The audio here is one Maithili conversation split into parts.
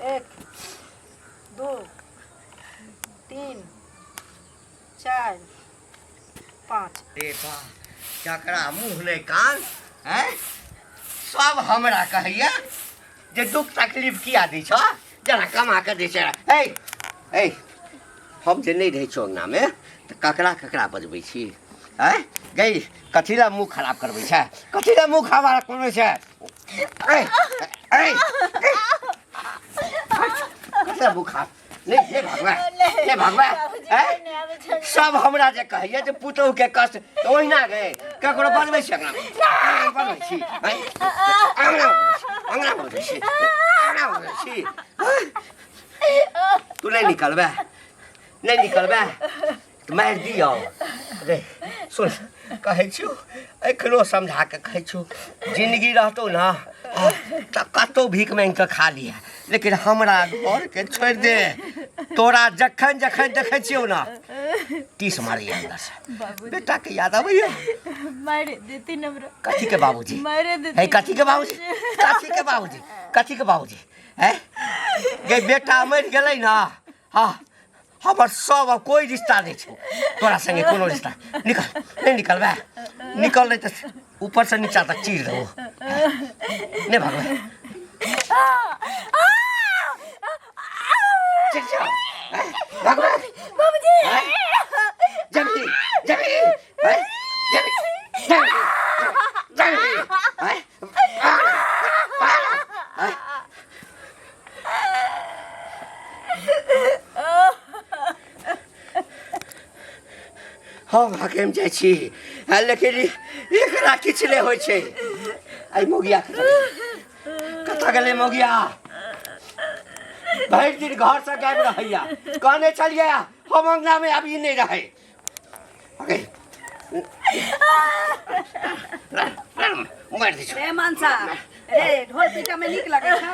एक, दू, तीन, चारि, पाँच। रे बा, जकरा मुँह नहि कान हैं, सब हमरा कहैया जे दुख तकलीफ किया दै छह, जरा कमा कऽ दै छै। हे हे, हम जे नहि रहै छियौ अङ्गनामे तऽ ककरा ककरा बजबै छी? आँय गै, कथी लए मुँह खराब करबै छै? कथी लए मुँह खराब करबै छै? ऐ ऐ, कथी लए मुँह खराब? नहि नहि भगवा, नहि भगवा। आँय, सब हमरा जे कहैया जे पुतोहुके कष्ट, तऽ ओहिना गे ककरो बनबै छी अङ्गना बनबै छी? आँय, अङ्गना बनबै छी, अङ्गना बनबै छी, अङ्गना बनबै छी? आँय, तू नहि निकलबै, नहि निकलबै तऽ मारि दियौ रे। सुन, कहै छियौ, एखनो समझा कऽ कहै छियौ, जिन्दगी रहतौ ने तऽ कतहु भीख मांगि कऽ खा लिहे, लेकिन हमरा घरके छोड़ि दे। तोरा जखन जखन देखै छियौ ने, टीस मारैया अन्दरसँ, बेटाके याद अबैया। मारि देथिन हमरा। कथीके बाबूजी? मारि देथिन। हे, कथीके बाबूजी? कथीके बाबूजी? कथीके बाबूजी? हैं गे, बेटा मरि गेलै ने। हाँ, हमर सब आब कोइ रिश्ता नहि छौ तोरा संगे, कोनो रिश्ता। निकल, नहि निकलबै? निकल, नहि तऽ ऊपरसँ नीचा तक चीर देबो। नहि भगबै? ठीक छौ? हैं? भगबै? बाबूजी। हैं? जबी जबी, हैं? जबी जबी जबी, हैं? हैं? हम हकेम जाइ छी आ, लेकिन एकरा किछु नहि होइ छै। एहि मौगिया के कतऽ गेलै? मौगिया भरि दिन घरसँ गायब रहैया। कहने छलियै हम अङ्गनामे आब ई नहि रहै। अगे मारि दै छौ। रे मनसा रे, ढोल पीटा में नीक लगै छै?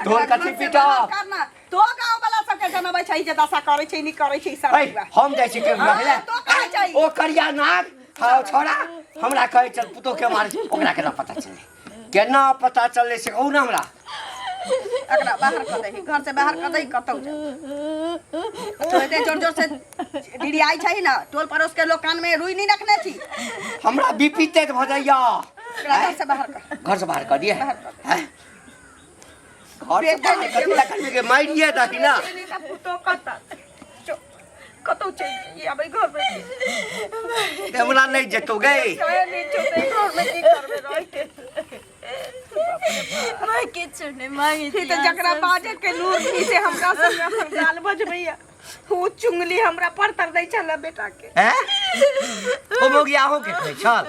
ढोल कथी पीटब? करना तो गांव वाला सबके जनबै छै जे दशा करै छै, नीक करै छै ई सब। ऐ, हम जाइ छी के हाँ, तो कहै छै। ओ करिया नाग, हाँ, छोड़ा हमरा कहै चल पुतोह के मारै छै। ओकरा केना पता चललै? केना पता चललै से कहू ने हमरा। एकरा बाहर कऽ दही, घर से बाहर कऽ दही, कतौ जा। तो एते जोर जोर से डिरियाइ छै ने, टोल पड़ोस के लोग कान में रुई नहीं रखने छी। हमरा बीपी तेज भऽ जाइया। एकरा घर से बाहर कर। घर से बाहर कऽ दिए? बाहर कऽ दे। हैं? घर से बाहर कथी लए करबी के? मारिए दही ना। पुतोह कतऽ जो, कतौ चलि जइए, आबै घर में हमरा नहि जेतौ गै। चाहे नहि जेतै घर में, की करबै रहिके? माँ, किछु नहि मांगे ई तऽ जकरा बाजे के नूर नहीं से हमरा संगे अपन गाल बजबैया, ओ चुंगली हमरा पर तर दै छल बेटा के। हैं? ओ मौगिया अहूँ के कहै छल?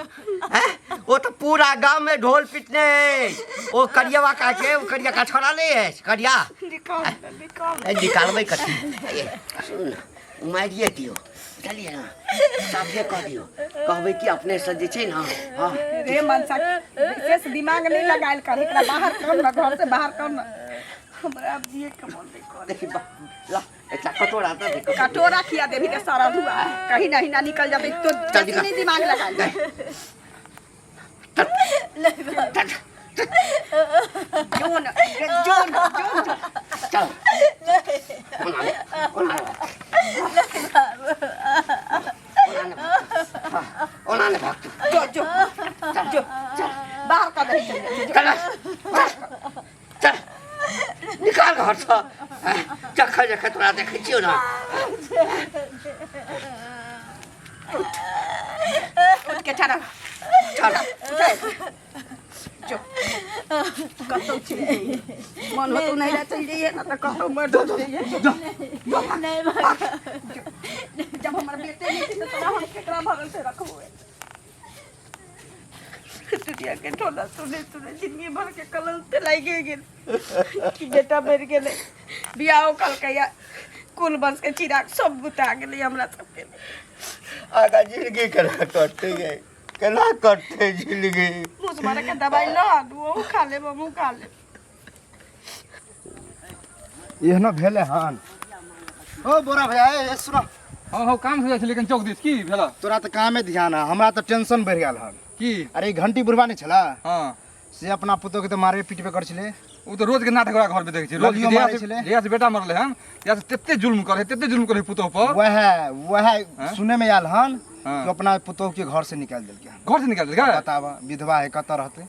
हैं? ओ तऽ पूरा गाम में ढोल पिटने अछि। ओ करियवा का के, ओ करिया का छोड़ा नहि अछि करिया। निकाल दे, निकाल। ए, निकालबै कथी? ए, सुनू ने, मारिए दियौ, बुझलियै ने? साफे कऽ दियौ। कहबै कि अपने से जे छै ने, हँ। रे मनसा, विशेष दिमाग नहीं लगायल कर, एकरा बाहर कर ना, घर से बाहर कर ना। हमरा अब जिए के मन नहीं करे। देखी ला, एकटा कटोरा दऽ दे। कटोरा खिया देबी के सारा धुआ कहीं नहीं ना निकल जाते तो। चल, निकल। नहीं दिमाग लगा चल चल। जोन जोन जोन। चल, ओना ने, ओना ने, ओना ने भागतौ। हाँ, ओना ने भागतौ। जो जो जो, चल बाहर कर दही, चल जो। चल चल चल, निकाल घरसँ। जखन जखन तोरा देखै छियौ ने। उठ के ठहरा। चल। जो, कतौ चलि जइए, मन होतौ नहीं रह चलि जइए ना तऽ कतौ मर जइए। नहीं भाग। जब हमर बेटे नहीं छै तऽ तोरा हम केकरा भरोसे रखबो? दुनिया के टोला सुने सुने जिंदगी भर के कलंक ते लागे गेल कि बेटा मरि गेलै, बियाहो कलकै, कुल वंश के चिराग सब बुता गेलै हमरा सबके। आगा जिंदगी केना कटतै गे? केना कटतै जिंदगी? मुस मारे के दवाई ल आनू, ओहू खा लेब, हमहूँ खा लेब। एहनो भेलै हन। ओ बोरा भैया, ए, ए, सुनो। हाँ हाँ, काम से जाइ छै लेकिन चौक दिस की भेला? तोरा तऽ कामे ध्यान है, हमरा तऽ टेंशन बढ़ि गेल हन। की? अरे, ई घंटी बुढ़वा नहि छला? हाँ। से अपना पुतोह के तऽ मारबे पीटबे कर छलै। ओ तऽ रोज के नाटक ओकरा घर में देखै छी रोज लगियो के मारै छलै। जहिया से बेटा मरलै हन तहिया से तते जुल्म करै तते जुल्म करै पुतोह पर। वएह वएह हाँ? सुने में आयल हन हाँ। कि अपना पुतोह के घर से निकालि देलकै हन। घर से निकालि देलकै? बताब, विधवा है, कतऽ रहतै?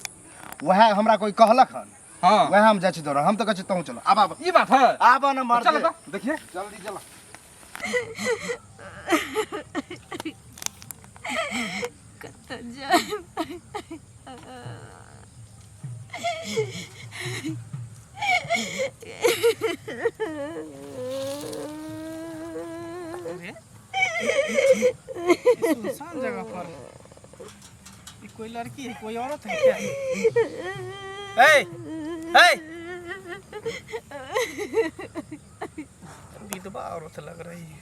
वएह हमरा कोई कहलक हन। हाँ। वएह हम जाइ छी दौड़ल, हम तऽ कहै छी तहूँ चलो। आब आब। ई बात है? आब न मर चलो तऽ देखिए। जल्दी चलो। कतऽ जायब? सुनसान जगह पर ये कोई लड़की है, कोई औरत है क्या? ए, ए! विधवा औरत लग रही है।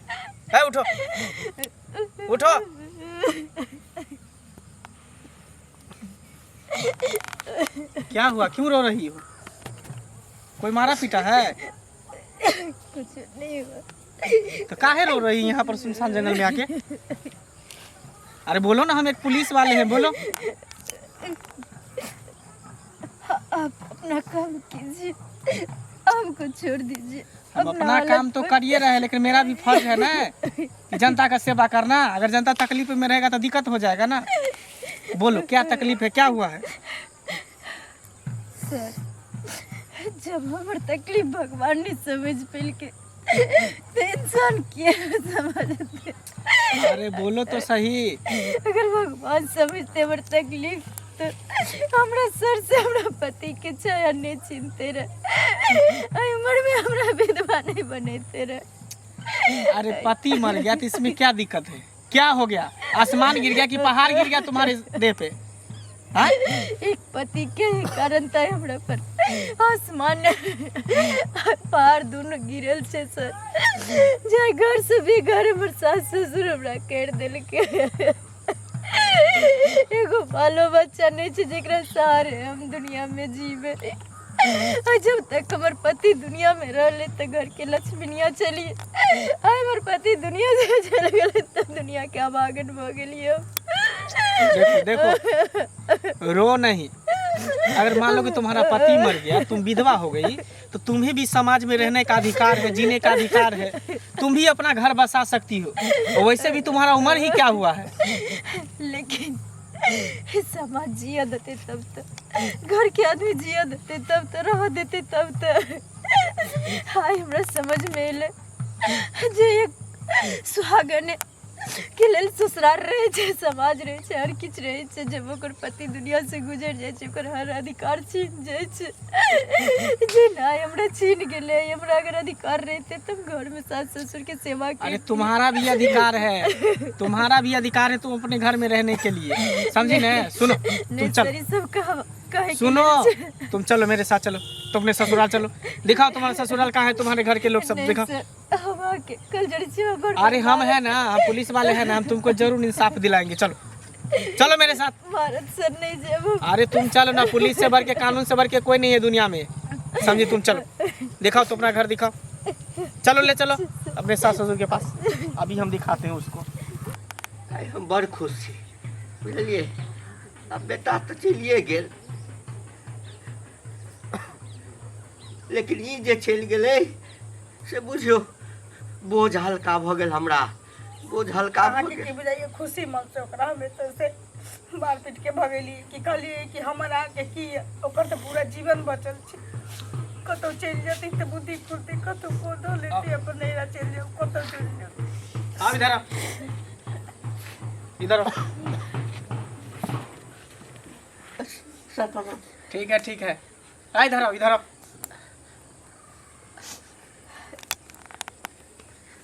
ए, उठो उठो। क्या हुआ, क्यों रो रही हो? कोई मारा पीटा है? कुछ नहीं हुआ। तो काहे रो रही है यहाँ पर सुनसान जंगल में आके? अरे बोलो ना, हम एक पुलिस वाले हैं, बोलो। आप अपना काम कीजिए, हमको छोड़ दीजिए। हम अपना काम तो करिए रहे, लेकिन मेरा भी फर्ज है ना कि जनता का सेवा करना। अगर जनता तकलीफ में रहेगा तो दिक्कत हो जाएगा ना। बोलो क्या तकलीफ है, क्या हुआ है? सर, जब हमार तकलीफ भगवान ने समझ पेल के तो इंसान क्या समझते? अरे बोलो तो सही। अगर भगवान समझते हमार तकलीफ तो हमरा सर से हमरा पति के छाया नहीं छीनते रहे, उम्र में हमरा विधवा नहीं बनते रहे। अरे पति मर गया तो इसमें क्या दिक्कत है? क्या हो गया? आसमान गिर गया कि पहाड़ गिर गया तुम्हारे देह पे? हाँ? एक पति के ही कारण था हमरा पर आसमान पहाड़ दोनों गिरल छे सर। जे घर से भी घर हमर सास ससुर हमरा कर देलके। एगो बालो बच्चा नहीं छे जेकरा सहारे हम दुनिया में जीवे। आ जब तक हमर पति दुनिया में रहले तो घर के लक्ष्मीनिया चली, आ हमर पति दुनिया से चल गेले तो दुनिया के अभागन भ गेलिए। देखो देखो, रो नहीं। अगर मान लो कि तुम्हारा पति मर गया, तुम विधवा हो गई, तो तुम्हें भी समाज में रहने का अधिकार है, जीने का अधिकार है। तुम भी अपना घर बसा सकती हो। वैसे भी तुम्हारा उम्र ही क्या हुआ है। लेकिन समाज जिया देते तब तो, घर के आदमी जिया देते तब तो, रह देते तब तो। हाय हमरा समझ में एलै जे एक सुहागन के लेल ससुराल रहै छै, समाज रहै छै, हर किछु रहै छै। जब ओकर पति दुनिया से गुजर जाइ छै, ओकर हर अधिकार छीन जाइ छै। जे नहि हमरा छीन गेलै। हमरा अगर अधिकार रहते तो हम घर में सास ससुर के सेवा अरे करती। तुम्हारा भी अधिकार है, तुम्हारा भी अधिकार है तुम अपने घर में रहने के लिए, समझी ना? सुनो तुम नहीं चलो, सर, ई सब कहे के सुनो लेल छै। तुम चलो मेरे साथ चलो, तुम अपने ससुराल चलो। दिखाओ तुम्हारा ससुराल कहाँ है, तुम्हारे घर के लोग सब नहीं दिखाओ। सर, हम आके कल जड़ी छी हम बड़ अरे हम है ना, हम पुलिस वाले हैं ना, हम तुमको जरूर इंसाफ दिलाएंगे। चलो चलो मेरे साथ। भारत सर नहीं जब। अरे तुम चलो ना, पुलिस से बढ़ के कानून से बढ़ के कोई नहीं है दुनिया में, समझी? तुम चलो, दिखाओ तो अपना घर दिखाओ। चलो ले चलो अपने सास ससुर के पास, अभी हम दिखाते हैं उसको। आइ हम बड़ खुश छी, बुझलियै? आब बेटा तऽ चलिए गेल, लेकिन ई जे चलि गेलै से बुझियौ बोझ हल्का भऽ गेल हमरा, बोझ हल्का भऽ अहाँके गेल। की बुझाइए, खुशी मन से ओकरा हम एतऽ से मार पीट के भगेली कि कहलियै कि हमर अहाँके की यऽ, ओकर तऽ पूरा जीवन बचल छै। कतहु चलि जेतै तऽ बुद्धि खुलतै, कतहु कोदो लेतै अपन नैहरा चलि जाउ, कतहु चलि जाउ। आओ इधर आओ, इधर आओ। सर प्रणाम। ठीक है ठीक है, आ इधर आओ, इधर आओ।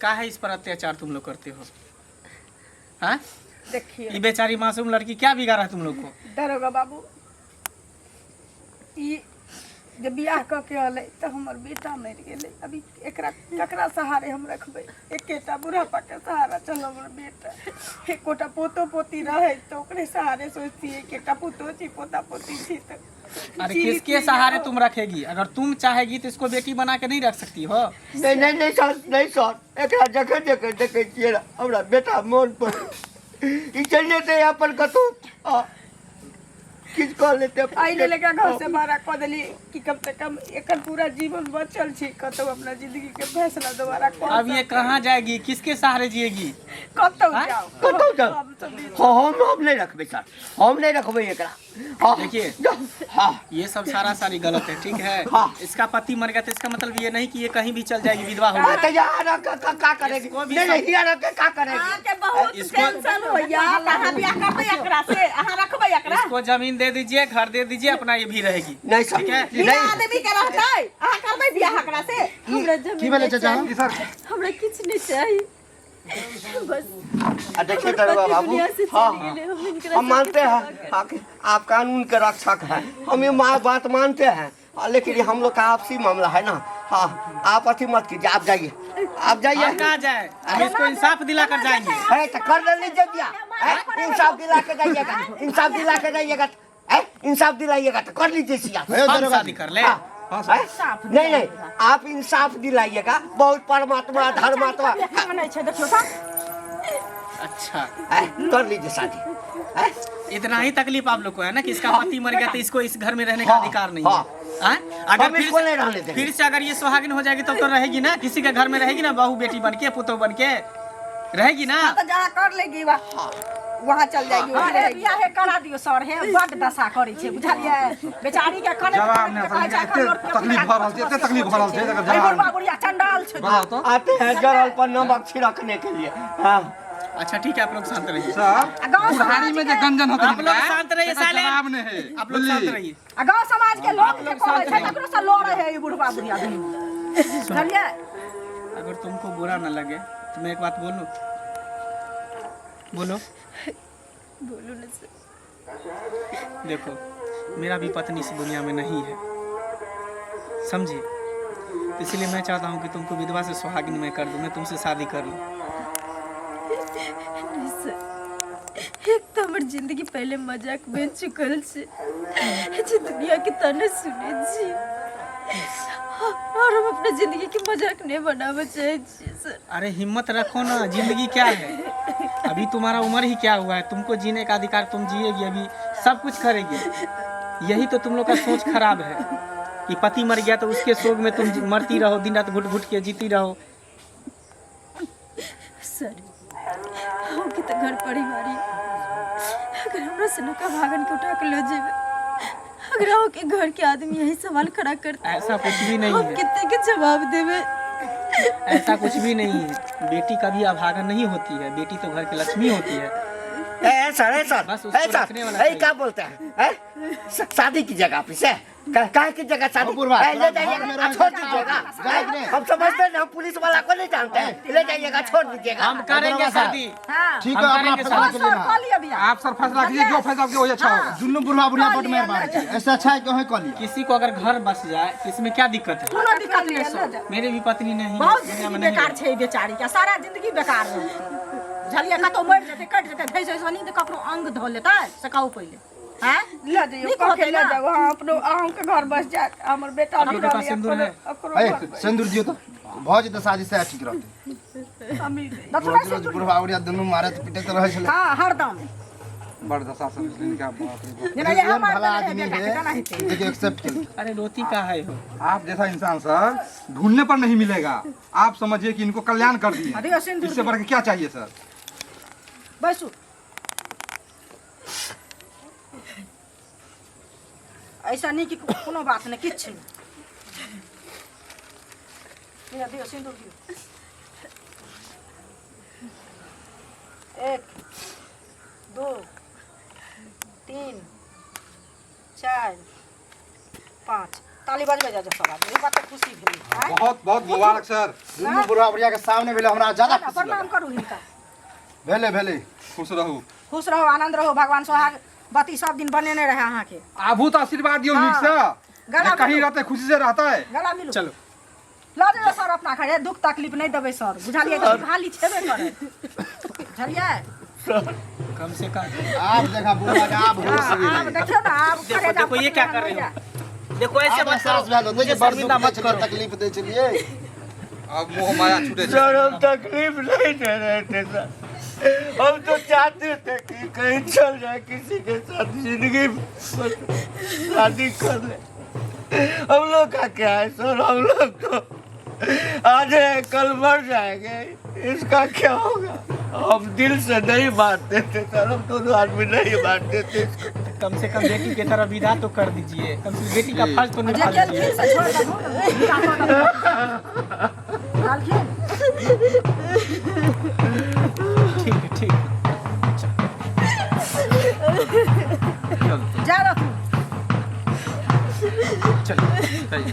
का है इस पर अत्याचार तुम लोग करते हो? हाँ देखिए ये बेचारी मासूम लड़की क्या बिगाड़ा है तुम लोग को? दरोगा बाबू, ई जे बियाह कऽ के अलै तऽ हमर बेटा मरि गेलै। अभी एकरा ककरा सहारे हम रखबै? एकेटा बुढ़ापा के सहारा चल हमर बेटा। एकोटा पोतो पोती रहै तऽ ओकरे सहारे सोचतियै कि एकटा पुतो छी, पोता पोती छी तऽ अरे जी किसके जी सहारे तुम रखेगी? अगर तुम चाहेगी तो इसको बेटी बना के नहीं रख सकती हो। नहि नहि नहि सर, नहि सर, एकरा जखन जखन देखै छियै ने, हमरा बेटा मोन पड़ै। ई चलि जेतै अपन कतहु। आ, किछु कऽ लेतै। एहि लेल एकरा घर से बाहर कऽ देली कि कम से कम एकर पूरा जीवन बचल छै, कतौ अपना जिंदगी के फैसला दोबारा कऽ अब ये कहाँ जाएगी, किसके सहारे जिएगी? कतौ जाओ, कतौ जाउ। हम सब नहीं- हाँ, हम नहीं रखबै सर, हम नहीं रखबै एकरा। हाँ, देखिए। हाँ। ये सब सारा सारी गलत है, ठीक है? हाँ। इसका पति मर गया तो इसका मतलब ये नहीं कि ये कहीं भी चल जाएगी, विधवा हो हाँ, गई। तो यहाँ रख के का करेगी? इसको भी नहीं, सब- नहीं, यहाँ रख के का करेगी? अहाँके बहुत इसको- टेंशन होइया, अहाँ बियाह करबै एकरा से? अहाँ रखबै एकरा? इसको जमीन दे दीजिए, घर दे दीजिए अपना, ये भी रहेगी। नहीं सर, ठीक है? बिना नहीं। आदमी के रहतै? अहाँ करबै बियाह एकरा से? हमरा जमीन की भेलै नहि चाचा? चाही, जी सर। हमरा किछु नहि चाही, बस आ देखिए हमर दरोगा पति बाबू, दुनिया से चलि हाँ, गेलै, हम हिनकरा हम सबके मानते सेवा हैं करब। हाँ, कि आप कानून के रक्षक हैं, हम ये माँ बात मानते हैं, हाँ, लेकिन ये हम लोग का आपसी मामला है ना। हाँ, आप अथी मत कीजिए, आप जाइए, आप जाइए। हम कहाँ जाए? हम इसको इंसाफ दिला कर जाएंगे। है तो कर लीजिए बियाह, है? इंसाफ दिला के जाइएगा, इंसाफ दिला के जाइएगा, है? इंसाफ दिलाइएगा तो कर लीजिए सिया। हे हम दरोगा शादी जी। कर ले। हाँ, है? नहीं नहीं, आप इंसाफ दिलाइएगा, बहुत परमात्मा धर्मात्मा नहीं छै, देखियौ तऽ। अच्छा है? कर लीजिए शादी, है? इतना ही तकलीफ आप लोग को है ना कि इसका पति मर गया तो इसको इस घर में रहने का हाँ, अधिकार नहीं हाँ। है। हाँ? अगर हम फिर इसको नहीं रहने देंगे। फिर से अगर ये सुहागिन हो जाएगी तब तो रहेगी ना, किसी के घर में रहेगी ना, बहू बेटी बन के, पुतोह बन के रहेगी ना। तऽ जहाँ कर लेगी वहाँ वहाँ चल जाएगी, वहीं हाँ, हे रहेगी। बियाह हे करा दियौ सर, हे बड दशा करै छै, बुझलियै? बेचारी के कनैत जवाब कनैत नहि के कहै छै, एते एखन लोक के तकलीफ भऽ रहल छै, एते तकलीफ भऽ रहल छै, एकर एहि जवाब बुढ़बा नहि। बुढ़िया चंडाल छै। बताउ तऽ। आते हैं जरल पर नमक छिड़कने के लिए। हाँ। अच्छा ठीक है, आप लोग शांत रहिए। सर, आ गाँव बुढ़ारी में जे गंजन होतै आप लोग हिनका, शांत रहिए तकर साले। जवाब नहि है। आप लोग शांत रहिए। आ गाँव समाज के लोग के कहै छै तकरो से लड़ै है ई बुढ़बा बुढ़िया दुनू, बुझलियै? अगर तुमको बुरा न लगे तो मैं एक बात बोलूं? बोलो। बोलू ने सर। देखो, मेरा भी पत्नी इस दुनिया में नहीं है, समझे? तो इसलिए मैं चाहता हूँ कि तुमको विधवा से सुहागिन मैं कर दूँ, मैं तुमसे शादी कर लूँ। नहीं सर, एक तऽ हमर जिंदगी पहले मजाक बनि चुकल छै जे दुनिया के ताना सुनै छी, और हम अपना जिंदगी के मजाक नहीं बनाबऽ चाहै छी सर। अरे हिम्मत रखो ना, जिंदगी क्या है? अभी तुम्हारा उम्र ही क्या हुआ है? तुमको जीने का अधिकार, तुम जिएगी, अभी सब कुछ करेगी। यही तो तुम लोग का सोच खराब है कि पति मर गया तो उसके शोक में तुम मरती रहो, दिन रात घुट घुट के जीती रहो। सर, अहूँके तऽ घर परिवार यऽ, अगर हमरा सनक भागन के उठा के लऽ जेबै, अगर अहूँके घर के आदमी यही सवाल खड़ा करते, ऐसा कुछ भी नहीं हम है। कते के जवाब देबै? ऐसा कुछ भी नहीं है, बेटी कभी अभागन नहीं होती है, बेटी तो घर की लक्ष्मी होती है। ए सर, ए सर, बस उसको ए सर, रखने वाला ए चाहिए। क्या बोलते हैं? ए? शादी कीजिएगा आप इसे, काहे की जगह शादी? बुढ़वा, ए, ले थोड़ा घर में जाइएगा, रह छोड़ जाओ। दीजिएगा। जाए कि नहीं? हम समझते हैं, हम पुलिस वाला को नहीं जानते हैं, ले जाइएगा, छोड़ दीजिएगा। हम करेंगे दरोगा साहब। शादी। हाँ। ठीक हम है, अपना करेंगे फैसला शादी। के सर लेना। कऽ लिअ बियाह। आप सर फैसला कीजिए, जो फैसला आपके वही अच्छा होगा। दुनू बुढ़वा बुढ़िया बड मेहरबान छै, ऐसे अच्छा है कि अहें कऽ लिअ। किसी को अगर घर बस जाए तो इसमें क्या दिक्कत है? कोनो दिक्कत नहि सर। मेरे भी पत्नी नहीं है, बहुत दुनिया जिंदगी में नहीं बेकार है। छै ई बेचारी के, सारा जिंदगी बेकार रहतै, बुझलियै? कतौ मरि जेतै, कटि जेतै, धैस धैस नहीं तऽ ककरो अंग धऽ लेतै, से कहू पहिले। हैं? लऽ जइयौ, नीक कऽ के होतै लऽ ना? जाउ। अहाँ अपनो, अहूँके घर बस जायत, हमर बेटा भी आपके पास रहलै, सिंदूर है? ओकरो हे घर बसि सिन्दूर दियौ तऽ भऽ जेतै शादी, सएह ठीक रहतै। अमीर है। दसुरा रोज रोज सिन्दूर। बुढ़वा बुढ़िया दुनू मारैत पिटैत रहै छलै। हाँ, हरदम। बड़ दशा सब इनका, बाप रे बाप। जेना इएह एहन मारि भला देने रहै आदमी बेटाके, है केना हेतै? जे एक्सेप्ट केलकै। अरे रोती का है हो? आप जैसा इंसान सर ढूंढने पर नहीं मिलेगा। आप समझिए कि इनको कल्याण कर दिए, दियौ सिन्दूर। इससे बढ़ के क्या चाहिए सर? बैसू। ऐसा नहीं कि कोनो बात नहीं, किछु नहीं। लिअ, दियौ सिन्दूर दियौ। 1 2 3 4 5, ताली बजबै जाउ सब आदमी। ई बात तऽ खुशी भेलै आँय? बहुत बहुत मुबारक सर। दुनू बुढ़वा बुढ़िया के सामने भेलै, हमरा ज्यादा खुशी प्रणाम लगल। करू हिनका। भेलै भेलै। खुश रहू, खुश रहू, आनंद रहू, भगवान सोहाग बती सब दिन बनेने रहे अहाँके। आबू तो आशीर्वाद दियो नीक से। गला जे कहीं मिलू। रहते खुशी से रहता है। गला मिलू। चलो लऽ जेबै सर अपना घरे, दुख तकलीफ नहि देबै सर, बुझलियै? तऽ खाली छेबे करै, बुझलियै? कम से कम आब देखा बुढ़वा के आब होश हाँ, आब गेलै। देखियौ ने आब देखो करेजा देखो, ये क्या कर रहे हो? देखो, ऐसे आब मत एहसास करो, भेल होतै मुझे जे बड़ दुख शर्मिंदा दै मत छलियै, करो। तकलीफ दै छलियै। अब मोह माया छूटे छै। सर, हम तकलीफ नहीं दे रहे थे सर। हम तो चाहते थे कि कहीं चल जाए किसी के साथ जिंदगी बस शादी कर ले। हम लोग का क्या है सर, हम लोग तो आज है कल मर जाएंगे, इसका क्या होगा? हम दिल से नहीं मानते थे सर, हम दोनों आदमी नहीं मानते थे इसको। कम से कम बेटी के तरह विदा तो कर दीजिए, कम से कम बेटी का फर्ज तो जे निभा गेलखिन दीजिए। से छोड़ दहु ने, विदा कऽ दहु। गेलखिन। ठीक है, ठीक है। जा रहू। चलिए, चलिए।